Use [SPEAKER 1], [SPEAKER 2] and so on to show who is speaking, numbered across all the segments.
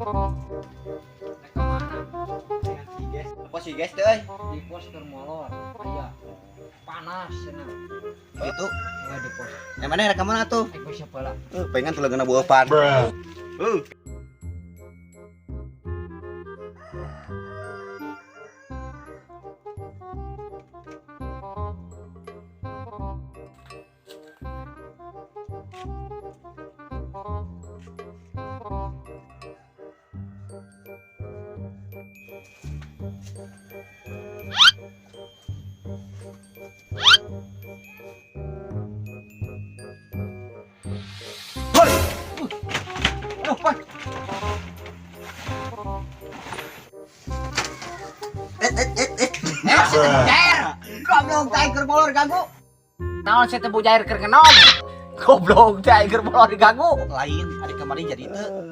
[SPEAKER 1] Rek ka mana?
[SPEAKER 2] Apa sih, guys, teh euy?
[SPEAKER 1] Di pos keur molor. Aya. Panas cenah.
[SPEAKER 2] Gitu.
[SPEAKER 1] Enggak di pos.
[SPEAKER 2] Yang mana rek ka mana tuh?
[SPEAKER 1] Eh, siapa lah?
[SPEAKER 2] Pengen tuh leungeunna bueupan. Hoi. Aduh, Pak. Eh, eh, eh, eh.
[SPEAKER 1] Eh, si Bujair.
[SPEAKER 2] Goblok teh keur molor ganggu.
[SPEAKER 1] Naon si teh Bujair keur ngenom? Goblok teh keur molor diganggu.
[SPEAKER 2] Lain, ari kamari jadi teu.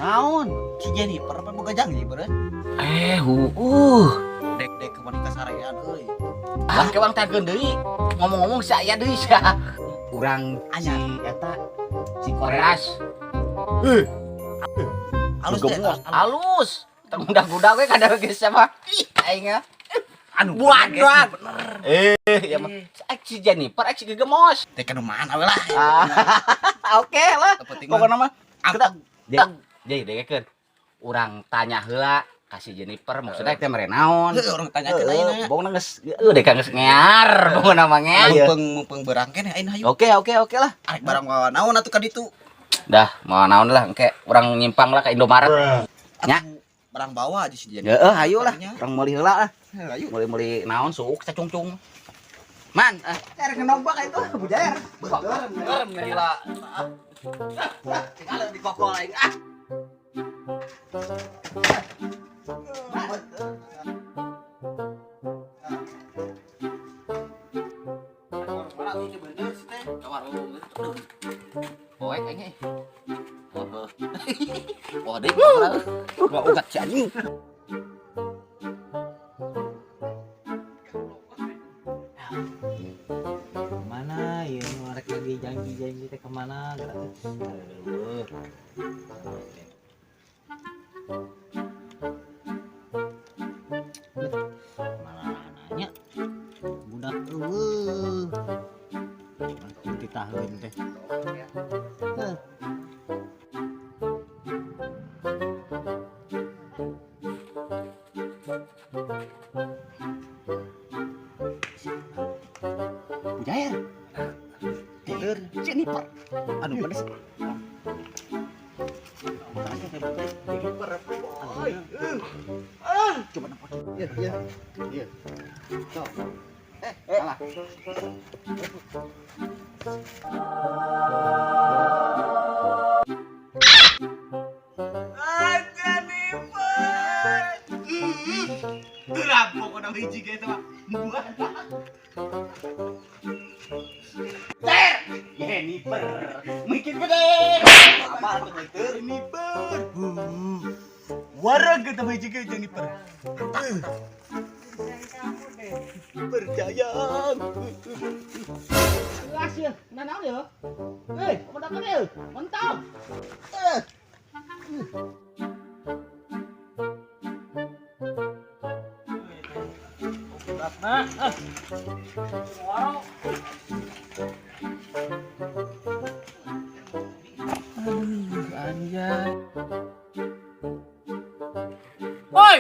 [SPEAKER 2] Naon? Si Jennifer apa boga janji beureun?
[SPEAKER 1] Eh, huuh.
[SPEAKER 2] Dek-dek ke wanita sarean euy.
[SPEAKER 1] Ah, ke bang tageun deui. Ngomong-ngomong saya deui sia. Urang si eta si Koreas.
[SPEAKER 2] Halus teh.
[SPEAKER 1] Gemus, halus. Tenggudah-gudah we kada geus sama. Ih, aing ah.
[SPEAKER 2] Anu
[SPEAKER 1] Buat,
[SPEAKER 2] bener, guys,
[SPEAKER 1] buat.
[SPEAKER 2] bener.
[SPEAKER 1] Eh, ya mah. Ek si Jennifer, ek si gegemos.
[SPEAKER 2] Teh kanu mana we lah.
[SPEAKER 1] Ah, oke lah.
[SPEAKER 2] Penting mah.
[SPEAKER 1] Pokokna mah kita
[SPEAKER 2] Anteng.
[SPEAKER 1] jadi degekeun. Urang tanya heula ka si Jennifer maksudnya teh mere naon.
[SPEAKER 2] Heuh, urang tanyakeun ayeuna.
[SPEAKER 1] Pokokna geus heueuh deka geus ngear, pokokna mah ngear.
[SPEAKER 2] Mumpung mumpung berang keneh ayeuna hayu.
[SPEAKER 1] Oke, oke, oke lah.
[SPEAKER 2] Arek barang mawa naon atuh ka ditu.
[SPEAKER 1] Dah, mau naon lah engke urang nyimpang lah ke Indomaret. Nya.
[SPEAKER 2] Barang bawa aja si Jennifer.
[SPEAKER 1] Heeh, hayu lah.
[SPEAKER 2] Tadinya.
[SPEAKER 1] Urang meuli heula lah.
[SPEAKER 2] Heuh, hayu.
[SPEAKER 1] Meuli-meuli naon suuk cacungcung. Man, ah.
[SPEAKER 2] Erek nombak itu Bujair.
[SPEAKER 1] Beureum gila.
[SPEAKER 2] Tinggal di kokol aing ah. Mana tuh bener sih teh?
[SPEAKER 1] Ka warung. Poek aing eh. Oh, oh deui.
[SPEAKER 2] Gua ugat si anjing.
[SPEAKER 3] Kemana ya mereka lagi janji-janji teh kemana gratis. Aduh. Malah nanya budak eueuh. Ditaheun teh. Heuh.
[SPEAKER 2] Bujair. Tidur Jennifer. Anu pedes. Jennifer. Coba nampak. Iya, iya. Iya. Sok. Eh, salah. Ah, Jennifer. Geram pokoknya hiji ge mah.
[SPEAKER 1] Ter. Jennifer. Mikir gede.
[SPEAKER 2] Apa tuh itu?
[SPEAKER 4] Jennifer. Warag kita hiji ge Jennifer. Percaya.
[SPEAKER 1] Jelas ya, nah naon ya? Eh, pedakan ya, mantap.
[SPEAKER 3] Nah, ah. Aduh, anjay.
[SPEAKER 1] Woi,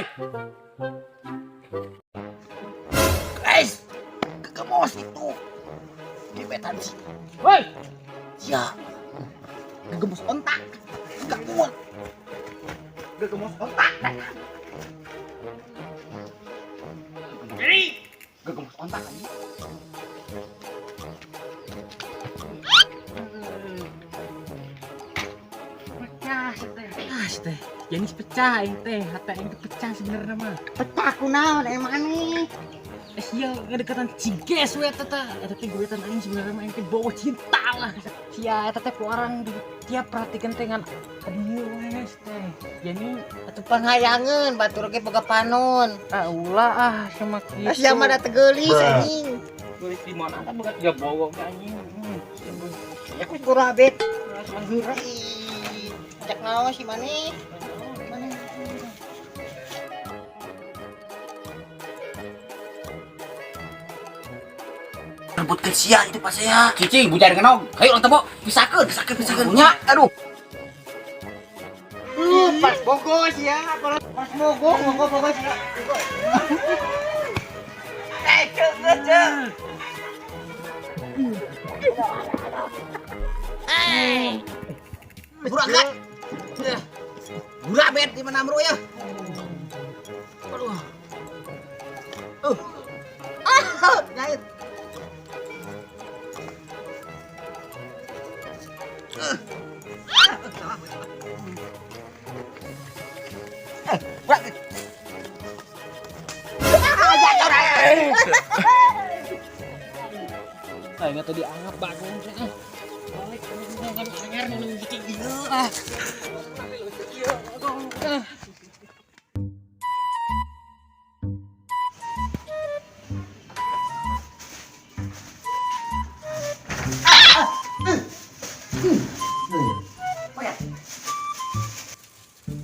[SPEAKER 2] Guys, gegemos itu. Gebetan sih.
[SPEAKER 1] woi.
[SPEAKER 2] Ya. Gegemos ontak. Enggak kuat. Gegemos ontak.
[SPEAKER 1] Jadi,
[SPEAKER 2] Gegemos ontak anjing.
[SPEAKER 3] Pecah sih teh. Ah, sih teh. Jenis pecah aing teh, hati aing teh pecah sebenarnya mah.
[SPEAKER 5] Pecah kunaon emang aneh.
[SPEAKER 3] Eh sia ngedeketan ciges we eta teh. Eta teh gebetan aing sebenarnya mah aing teh bawa cinta lah. Sia eta teh ku orang di tiap perhatikan teh ngan aduh wes teh. Jadi
[SPEAKER 5] Atuh panghayangeun batur ge boga panon.
[SPEAKER 3] ah ulah ah sama kitu.
[SPEAKER 5] Ah sia mah da teu geulis anjing.
[SPEAKER 3] Geulis di mana tah boga tiga bogong anjing.
[SPEAKER 5] Ya ku kurabet.
[SPEAKER 3] Manggeura.
[SPEAKER 5] Ih, cek naon si maneh?
[SPEAKER 1] Nyebutkeun sia itu pas saya. Cicing bujar ngenog. Hayu urang tebo, pisahkeun, pisahkeun, pisahkeun. Nya, aduh.
[SPEAKER 5] Pas bogo sia, pas bogo, bogo bogo sia.
[SPEAKER 1] Eh, cek, cek. Burak kan? Burak bet di mana bro ya? Aduh. Ah, nyait. Burak. Ah, jatuh.
[SPEAKER 3] Aing tadi anggap bagong teh. Balik kan anyar nu cicing ieu ah. Ieu bagong ah.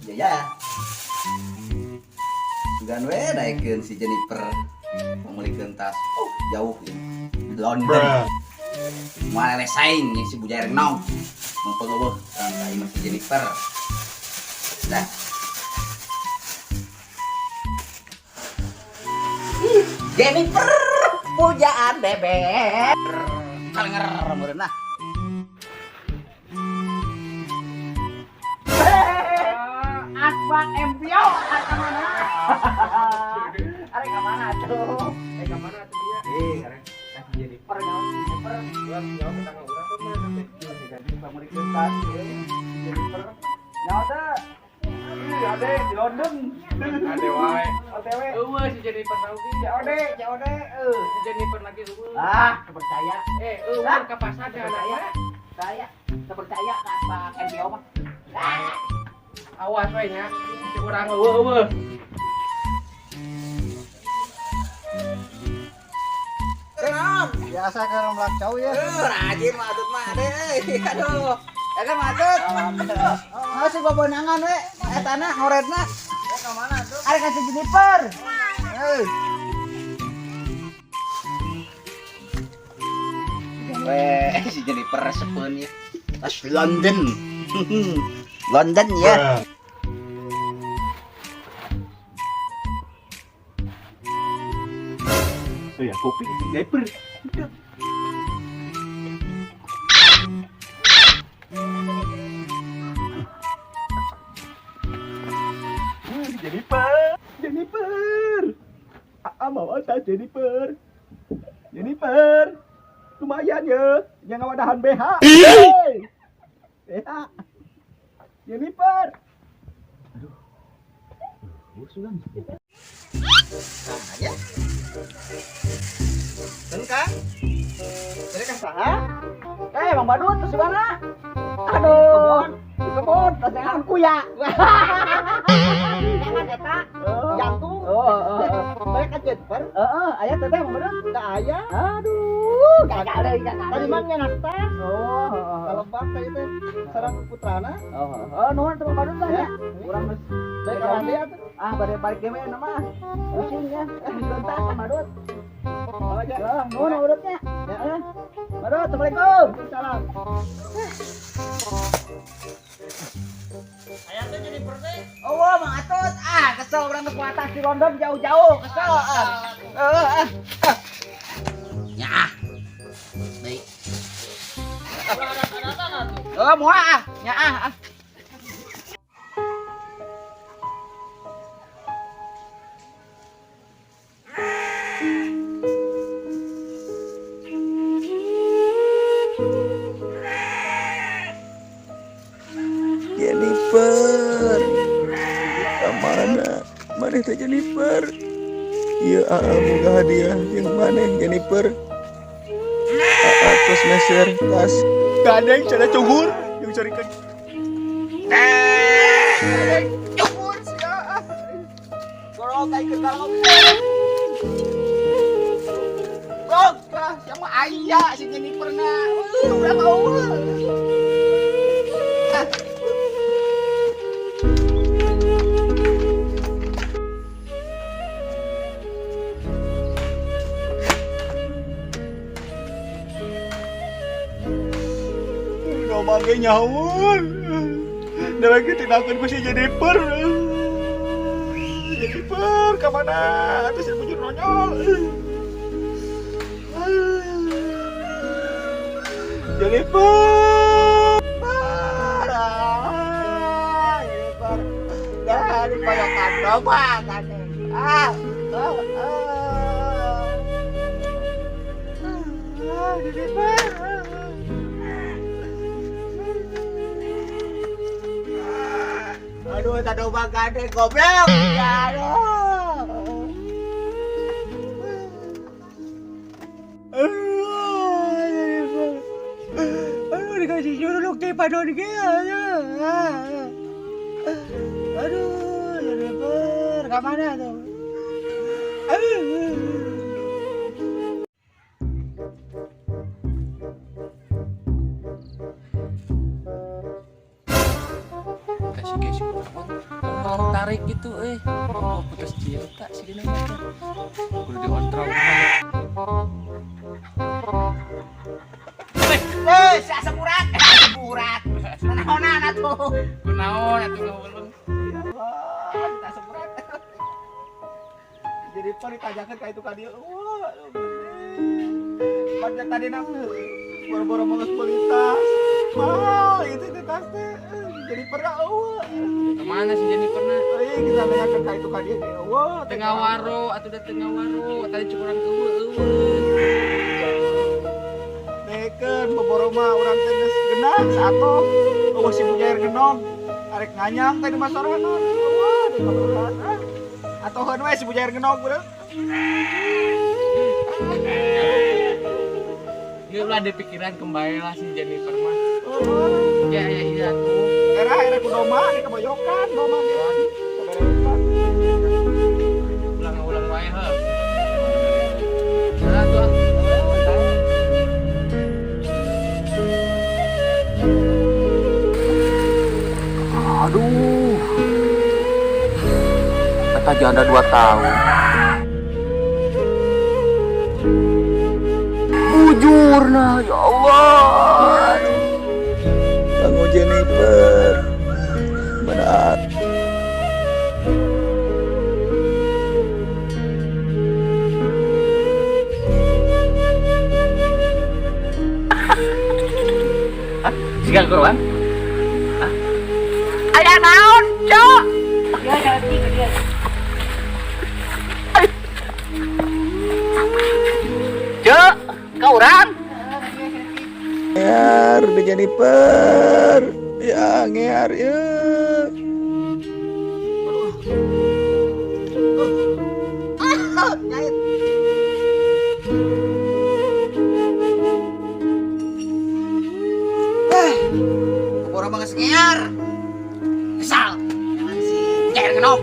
[SPEAKER 2] Ya ya. Sugan we daekeun si Jennifer pemulikeun tas. Oh, jauh ya. Di London. Moal resaing jeung si Bujair Nong. Mengpengeubeuh urang ka imah si Jennifer. Dah. Ih, Jennifer pujaan bebek.
[SPEAKER 1] Kalenger meureun lah.
[SPEAKER 5] Asbak Empio, arek ka mana? Arek ka mana tuh?
[SPEAKER 3] Eh, ka mana tuh dia?
[SPEAKER 1] Eh, arek ka si Jennifer nyaho si Jennifer.
[SPEAKER 3] Urang nyaho tetangga urang tuh mana teh?
[SPEAKER 1] Jadi pamulikeun tas si Jennifer. Nyaho teh. Ih, ade di London.
[SPEAKER 3] Ade wae.
[SPEAKER 1] OTW.
[SPEAKER 3] Eueuh si Jennifer lagi.
[SPEAKER 1] COD, COD.
[SPEAKER 3] Si Jennifer lagi eueuh.
[SPEAKER 1] Ah, kepercaya.
[SPEAKER 3] Eh, eueuh ka pasar ada
[SPEAKER 1] Percaya. Saya terpercaya ka Asbak Empio mah.
[SPEAKER 3] Awas we nya. Si urang eueuh eueuh.
[SPEAKER 4] Biasa kalau melak cau ya.
[SPEAKER 2] Rajin mah atut mah ade. Aduh. Ya kan matut.
[SPEAKER 5] Oh, si bobonangan we, etana ngoretna.
[SPEAKER 4] Ya ka mana tuh?
[SPEAKER 5] Arek ka si Jennifer.
[SPEAKER 4] Hei.
[SPEAKER 1] Weh, si Jennifer resepeun ya. Tas London. London ya.
[SPEAKER 4] Ya kopi Jennifer. Jennifer, Jennifer. Aa mau tas Jennifer. Jennifer. Lumayan ya, yang ngawadahan BH. Hey. BH. Jennifer. Aduh. Sugan.
[SPEAKER 2] Nah, ya.
[SPEAKER 4] Dan Kang. Jadi kan saha?
[SPEAKER 5] Eh, Bang Badut, terus di mana? Aduh, di kebun, terus jangan kuya. Jangan eta,
[SPEAKER 4] Jantung.
[SPEAKER 5] Oh,
[SPEAKER 4] Balik ka Jennifer.
[SPEAKER 5] heeh, aya teh Bang Badut.
[SPEAKER 4] Teu aya.
[SPEAKER 5] Aduh, gagal deui, gagal.
[SPEAKER 4] Tadi mah nyenak tas.
[SPEAKER 5] Oh,
[SPEAKER 4] Kalau bak tadi teh sareng putrana.
[SPEAKER 5] oh, nuhun teh Bang Badut lah ya. Urang geus
[SPEAKER 4] Balik ka mandi atuh.
[SPEAKER 5] ah bade balik dewe na mah. Pusing ya. Bentar Bang Badut.
[SPEAKER 4] Oh, ya.
[SPEAKER 5] Heeh, nuhun Bang Badutnya. Heeh. Badut, Assalamualaikum.
[SPEAKER 4] Salam.
[SPEAKER 2] Aya teh Jennifer teh.
[SPEAKER 5] Oh, Mang Atut. Ah, kesel urang ke atas di London jauh-jauh, kesel. Ah. Heeh, ah.
[SPEAKER 1] Ya. Baik.
[SPEAKER 5] Oh, moal ah. Nya ah. ah.
[SPEAKER 4] Jennifer. Kamana? Maneh teh Jennifer? Ieu aa boga hadiah jeung maneh Jennifer. Aa tos meser tas. Gandeng cara cugur jeung carikeun.
[SPEAKER 1] Cukur sia. Gorok aing galok. Gok, ah, sia mah aya si Jennifer na. Udah mau. Ah.
[SPEAKER 4] Dewek ge nyahoan. Dewek ge tindakeun ku si Jennifer. Jennifer ka mana? Atuh si bujur nonyol. Jennifer. Jennifer. Dah dipayokan domba kan. Ah. Jennifer. Aduh, tak domba gandeng goblok. Aduh. Aduh, aduh, dikasih juruk teh padon ge. Aduh, Jennifer, ka mana tuh? Aduh.
[SPEAKER 3] Tarik gitu mau putus cinta sih gini mah kudu dikontrol.
[SPEAKER 5] Si asam urat, asam urat. Naonan atuh.
[SPEAKER 3] Kunaon atuh ngawulung.
[SPEAKER 5] Ya Allah, asam urat.
[SPEAKER 4] Jadi pan ditajakeun ka itu ka dieu. Wah, pan tadi na boro-boro geus meuli tas. Mahal itu teh tas teh. Jadi pernah eueuh.
[SPEAKER 3] Kemana si Jennifer na?
[SPEAKER 4] Euy, kita nanyakeun ka itu ka dieu ge eueuh.
[SPEAKER 3] Tengah waro atuh da tengah waro. Tadi cukuran eueuh eueuh.
[SPEAKER 4] Nekeun boboro mah urang teh geus genah saatoh. Eueuh si Bujair genog. Arek nganyang teh di masoranan. Eueuh di kaberulan. Atoheun we si Bujair genog urang.
[SPEAKER 3] Ieu ulah dipikiran kembali lah si Jennifer mah. Ya ya iya tuh.
[SPEAKER 4] Era ku doma di kebayokan doma ge.
[SPEAKER 3] Ulang-ulang wae heuh. Nah tuh.
[SPEAKER 1] Aduh. Kata janda 2 tahun. Bujur nah, ya Allah.
[SPEAKER 4] Kamu Jennifer. Mana?
[SPEAKER 1] Siga korban?
[SPEAKER 5] Aya naon, Cok? Cok, ka urang?
[SPEAKER 4] Ngear di Jennifer. Ya ngear ya.
[SPEAKER 5] Nyait. Keboro mah geus ngear. Kesal. Jangan si Bujair genok.